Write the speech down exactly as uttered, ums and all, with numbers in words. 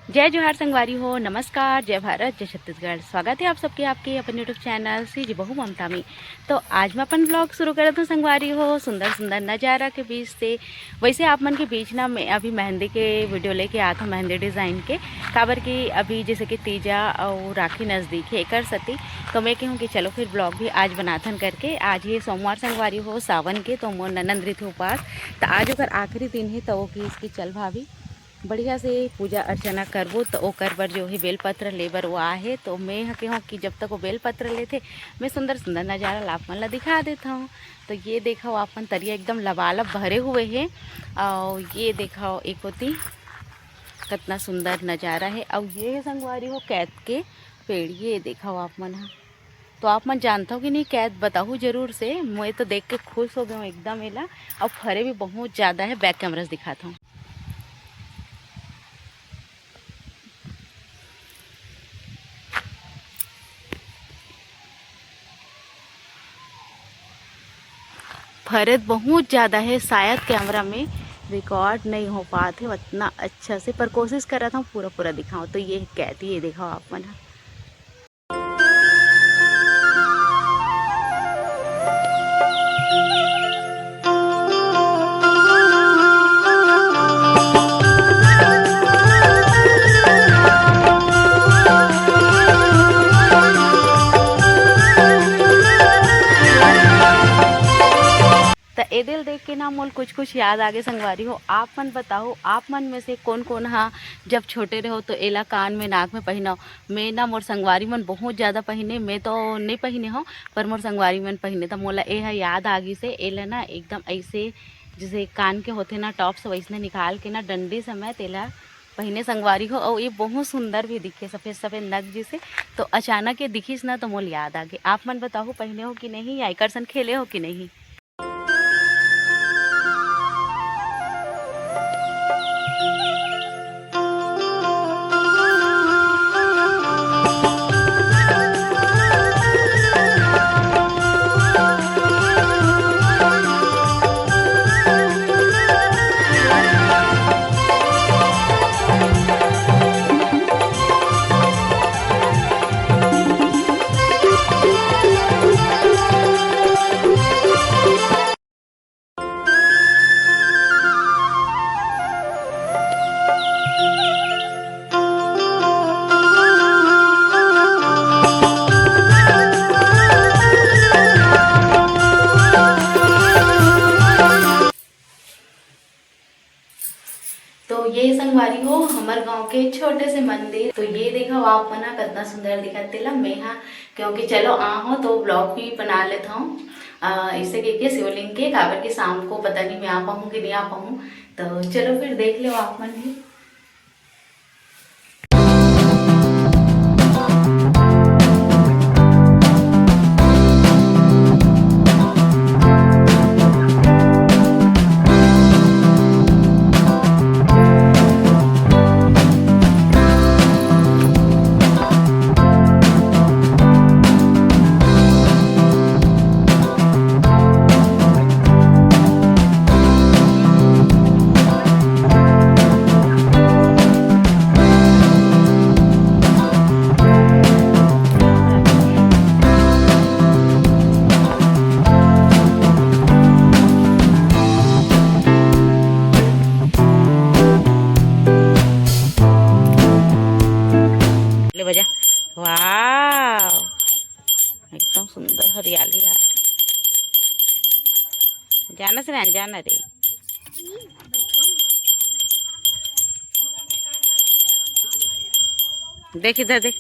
जय जोहार संगवारी हो, नमस्कार, जय भारत, जय छत्तीसगढ़। स्वागत है आप सबके आपके अपन YouTube चैनल सीजी बहू ममता में। तो आज मैं अपन ब्लॉग शुरू करत हूँ संगवारी हो, सुंदर सुंदर नज़ारा के बीच से। वैसे आप मन के बीच ना मैं अभी मेहंदी के वीडियो लेके आत हूँ, मेहंदी डिज़ाइन के, काबर कि अभी जैसे कि तीजा और राखी नज़दीक है एकर सती, तो मैं कहूँ कि चलो फिर ब्लॉग भी आज बनाथन करके। आज ये सोमवार संगवारी हो सावन के, तो मोर ननंद रहिथे उपास, तो आज ओकर आखिरी दिन है, तो वो कहिस कि चल भाभी बढ़िया से पूजा अर्चना करबो, तो ओकर बर जो है बेलपत्र ले बर वो आहे। तो मैं ह कहूँ कि जब तक वो बेलपत्र लेथे, मैं सुंदर सुंदर नज़ारा ला आप मन ला दिखा देत हूँ। तो ये देखो आप मन, तरिया एकदम लबालब भरे हुए है। और ये देखो एक होती कितना सुंदर नज़ारा है। और ये है संगवारी हो कैत के पेड़, ये देखो आप मन ह। तो आप मन जानता हो कि नहीं, कैत बताहू जरूर से। मैं तो देख के खुश हो गए हूँ एकदम एला। और फरे भी बहुत ज़्यादा है, बैक कैमरा से दिखाता हूँ। फरे बहुत ज़्यादा है, शायद कैमरा में रिकॉर्ड नहीं हो पात है उतना अच्छा से, पर कोशिश कर रहा था पूरा पूरा दिखाऊँ। तो ये कैत, ये देखो आप मन ह। त एदे ल देख के ना मोल कुछ कुछ याद आगे संगवारी हो। आप मन बताओ, आप मन में से कौन कौन हा जब छोटे रहो तो एला कान में नाक में पहिनाओ? मैं ना, मोर संगवारी मन बहुत ज़्यादा पहिने, मैं तो नहीं पहिने हो, पर मोर संगवारी मन पहिने, त मोला ए ह याद आ गिस हे। एला ना एकदम ऐसे जैसे कान के होथे ना टॉप्स, वैसने निकाल के ना डंडी समेत एला पहिने संगवारी हो, अउ ये बहुत सुंदर भी दिखे, सफेद सफेद नग जैसे। तो अचानक ये दिखिस ना तो मोल याद आ गे। आप मन बताहू पहिने हो कि नहीं, या एकर सन खेले हो कि नहीं? तो ये संगवारी हो हमर गांव के छोटे से मंदिर। तो ये देखो आप मन ह कितना सुंदर दिखत तेला मैं हा, क्योंकि चलो आ हो तो ब्लॉग भी बना लेत हूँ। अ, इसे के, के शिवलिंग के, काबर के शाम को पता नहीं मैं आ पाऊँ कि नहीं आ पाऊँ। तो चलो फिर देख लो आप मन भी। ले बजा। वाह, एकदम सुंदर हरियाली आ। जाना से ना जाना रे। देख इधर देख,